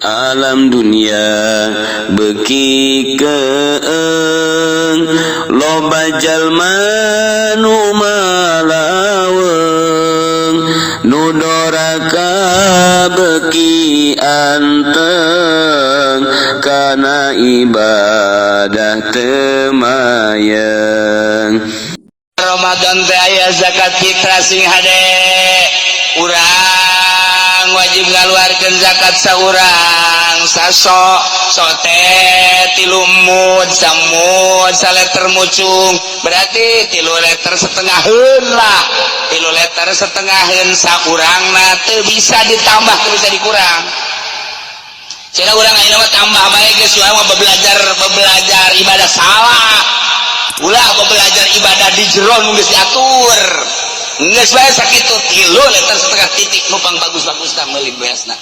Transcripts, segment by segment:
Alam dunia beuki keeng, loba jalma nu malaweung, nu doraka beuki anteng kana ibadah teu mayeng. Ramadan teh aya zakat fitrah, sing hade. Urang wajib ngaluarkeun zakat saurang saso sote 3 mud, samud saleter mucung, berarti 3 liter setengaheun lah, 3 liter setengaheun saurangna, teu bisa ditambah, teu bisa dikurang. Cenah urang ayeuna mah tambah bae geus, urang mah belajar belajar ibadah salah. Ulah belajar ibadah di jero nu geus diatur. Geus bae sakitu, 3 liter setengah titik, nu pang bagus-bagusna meuli beasna.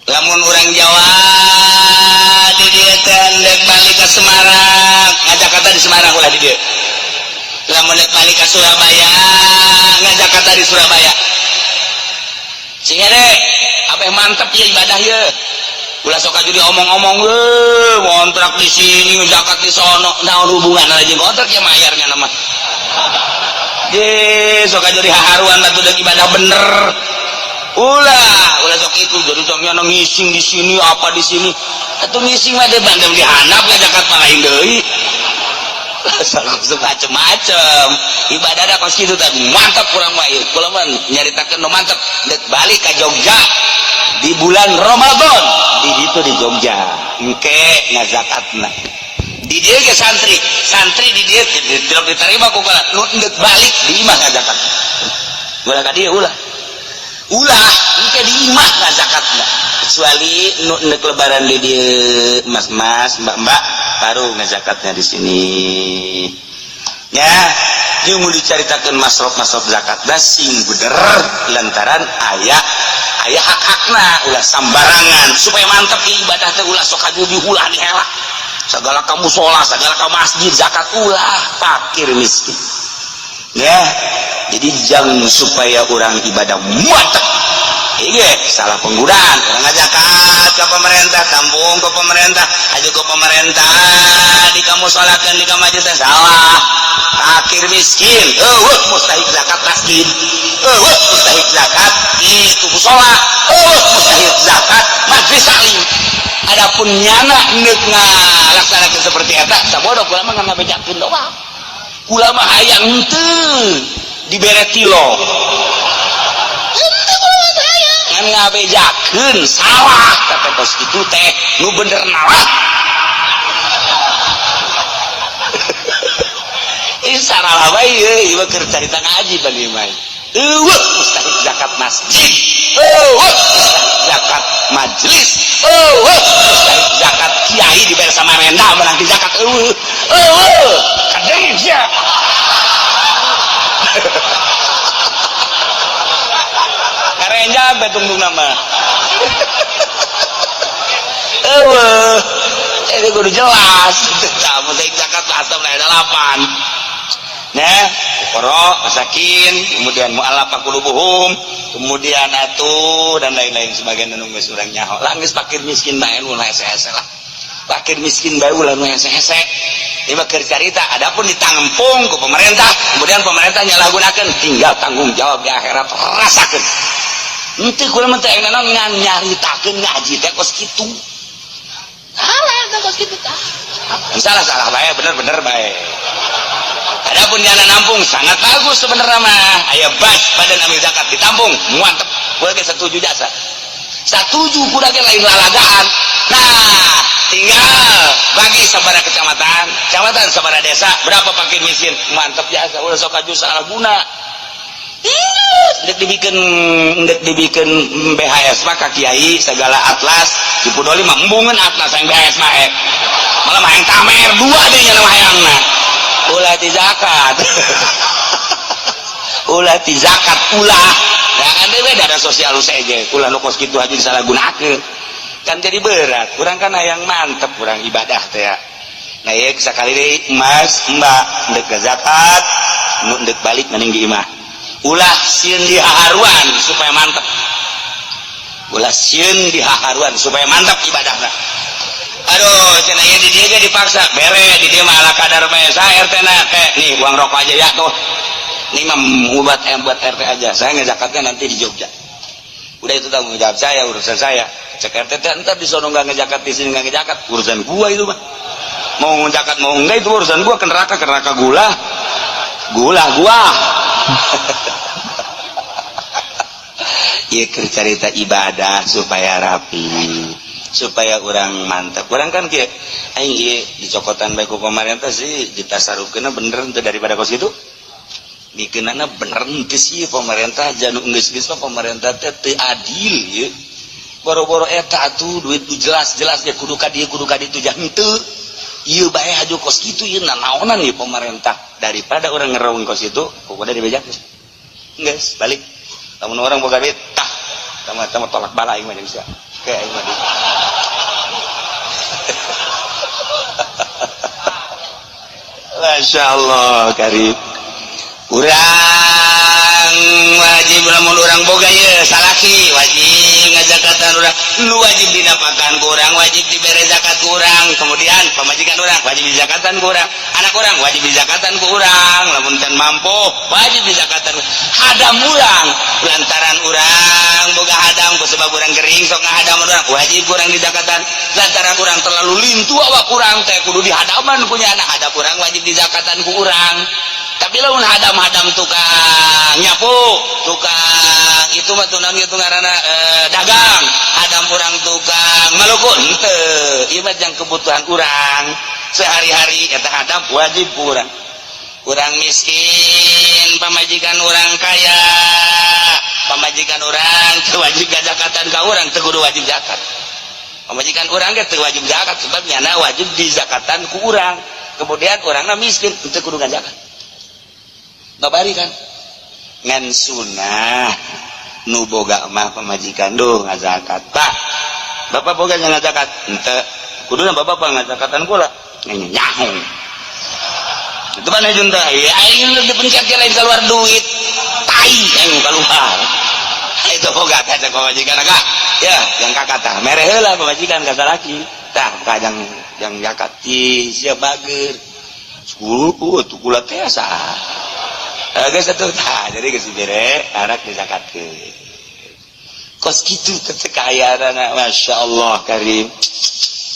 Lamun urang Jawa di dieu teh endek balik ke Semarang, ngajakata di Semarang, ulah di dieu. Lamun dek balik ke Surabaya, ngajakata di Surabaya. Sing deh, apa yang mantep ya ibadah ya. Ulah sok jadi omong-omong, eh ngontrak di sini, zakat di sono, naon hubungan aja ngontrak ya mayarnya nama. Je, sok jadi haharuan atuh dek ibadah bener. Ulah, ulah sok itu jadi soknya ngising di sini, apa di sini. Atuh ngising mah deh bandem di handap zakat mah lain deui. Macem-macem ibadah ada kos kitu teh mantap kurang mah ieu. Kula mah nyaritakeun nu mantap dek balik ka Jogja di bulan Ramadan, di ditu di Jogja engke ngazakatna. Di dieu ge santri santri di dieu tidak diterima ku kula nu endek balik di imah ngazakat. Ulah ka dieu, ulah ulah, engke di imah ngazakatna, kecuali nu endek lebaran di dieu, mas-mas, mbak-mbak, baru ngazakatnya di sini ya. Jeung mun dicaritakeun masrof-masrof zakat da sing bener, lantaran aya aya hak-hakna, ulah sambarangan supaya mantep ibadah teh. Ulah sok aju diulah dihela segala ka musola, segala ka masjid zakat, ulah, fakir miskin ya. Jadi jangan, supaya orang ibadah mantep. Iya, salah penggunaan. Orang ngazakat ke pemerintah, tampung ke pemerintah, aja ke pemerintah, di kamu sholatkan di kamu aja salah. Fakir miskin, euweuh mustahik zakat masjid, euweuh mustahik zakat itu musola, euweuh mustahik zakat majlis taklim. Adapun nyana neuk ngalaksanakeun seperti eta, sabodo kula mah ngabejakeun doang. Kula mah hayang henteu dibere tilo. Ngan ngabejakeun salah kata kos kitu teh, nu bener nalah. Ini salah bae ieu, ieu keur carita ngaji bagi mah. Euweuh mustahik zakat masjid, euweuh mustahik zakat majelis, euweuh mustahik zakat kiai dibayar sama renda menang di zakat, euweuh. Euweuh, kadeng sia. Karenja betungtung nama. Euweuh. Ini kudu jelas. Tah mustahik zakat asal ada 8. Nah, fuqara, masakin, kemudian mu'allafah qulubuhum, kemudian atuh dan lain-lain sebagian nu geus urang nyaho. Lah geus fakir miskin bae nu hese-hese lah. Fakir miskin bae ulah nu hese-hese. Ieu mah keur carita, adapun ditampung ku pemerintah, kemudian pemerintah nyalahgunakeun, tinggal tanggung jawab di akhirat rasakeun. Henteu kula mah teh naon ngan nyaritakeun ngaji teh kos kitu. Salah teh kos kitu tah. Salah salah bae, bener-bener bae. Adapun jana nampung sangat bagus sebenarnya mah. Aya bas badan amil zakat ditampung, mantep. Gua ge setuju jasa. Setuju kuda ge lain lalagaan. Nah, tinggal bagi sabara kecamatan, kecamatan sabara desa, berapa fakir miskin, mantep jasa. Ulah sok aju salah guna. Ndek dibikin BHS mah ka kiai segala atlas, di Pudoli mah embungeun atlas yang BHS mah eh. Malah mah yang tamer dua deh nya nama hayangna. Ulah ti zakat. Ulah ti zakat ulah. Ya kan dewe dana sosial saja. Ulah nu kos kitu aja disalahgunakeun. Kan jadi berat. Urang kan hayang mantep urang ibadah teh ya. Nah ieu sakali deui mas, mbak ndek zakat, nu ndek balik mending di imah. Ulah sieun dihaharuan supaya mantep. Ulah sieun dihaharuan supaya mantap ibadahna. Aduh, cenah ieu di dieu ge dipaksa. Bere di dieu mah ala kadar mah sa RT na kayak nih uang rokok aja ya tuh. Ini mah buat buat RT aja. Saya ngejakatnya nanti di Jogja. Udah itu tanggung jawab saya, urusan saya. Cek RT teh entar di sono nggak ngejakat, di sini nggak ngejakat, urusan gua itu mah. Mau ngejakat mau enggak itu urusan gua, ke neraka gula. Gula gua. Ieu keur carita ibadah supaya rapi, supaya orang mantap. Orang kan kieu aing ieu dicokotan bae ku pemerintah sih ditasarufkeunna bener henteu daripada kos kitu. Mikeunana bener henteu sih pemerintah janu geus-geus mah pemerintah teh teu adil ieu. Boro-boro eta atuh duit nu jelas-jelas ge kudu ka dieu kudu ka ditu jah henteu. Ieu bae haju kos kitu ieu nanaonan ieu pemerintah daripada orang ngerawung kos itu pokoknya dibejakeun. Geus balik. Lamun orang boga duit tah tama tolak bala aing mah jeung sia. Kayak aing mah. Masya Allah karim. Urang wajib lamun urang boga ye salaki wajib ngajakatan urang, nu wajib dinapakan ku urang, wajib dibere zakat ku urang, kemudian pamajikan urang wajib dizakatan ku urang, anak urang wajib dizakatan ku urang, lamun can mampu wajib dizakatan hadam urang, lantaran urang boga hadam ku sebab urang gering sok ngahadam urang wajib urang dizakatan, lantaran urang terlalu lintu awak urang teh kudu dihadaman punya anak hadam urang wajib dizakatan ku urang. Tapi lamun hadam-hadam tukang nyapu, tukang itu mah tuh naon kitu ngaranna dagang, hadam urang tukang maluku henteu, ieu mah jang kebutuhan urang sehari-hari eta hadam wajib ku urang. Urang miskin, pamajikan urang kaya, pamajikan urang teu wajib gazakatan ka urang, teu kudu wajib zakat. Pamajikan urang ge teu wajib zakat sebab nyana wajib dizakatan ku urang. Kemudian urangna miskin teu kudu ngazakat. Babari kan ngan sunah nu boga mah pamajikan duh ngazakat. Pak, bapak boga ngazakat henteu, kuduna bapak apa ngazakatan kula nyaho. Itu mana junta ya aing dipencet ge lain keluar duit tai aing keluar. Itu boga kaca pamajikan kak ya yang kakak tah mere heula pamajikan ka salaki tah ka jang jang zakat sia bager 10 tuh kula teh asa. Geus atuh tah jadi geus dibere anak dizakatkeun. Kos kitu teh kaayaan Masya Allah karim.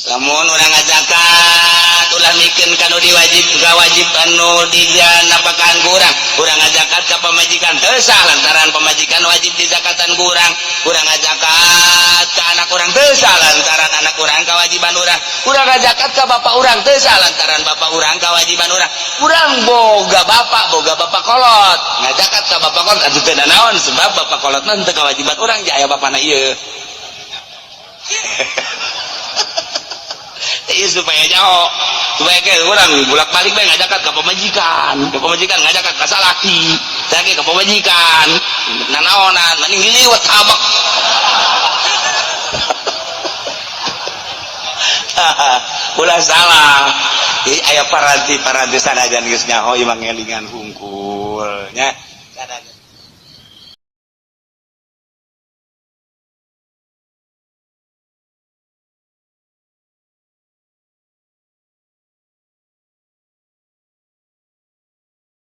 Lamun urang ngazakat ulah mikeun ka nu diwajib ka wajib anu dijanapakan ku urang. Urang ngazakat ka pamajikan teu sah lantaran pamajikan wajib dizakatan ku urang. Urang ngazakat ka anak urang teu sah lantaran anak urang kawajiban urang. Urang ngazakat ka bapak urang teu sah lantaran bapak urang kawajiban urang. Urang boga bapak kolot ngazakat ka bapak kolot atuh teu naon sebab bapak kolot mah teu kawajiban urang ja aya bapana ieu. Iya supaya jauh supaya kayak orang bolak-balik bae ngajakat ka pamajikan ngajakat ka salaki lagi ka pamajikan nanaonan mending diliwat habak. Ulah salah. Jadi aya paranti-paranti sanajan geus nyaho ieu mah ngelingan hungkul nya.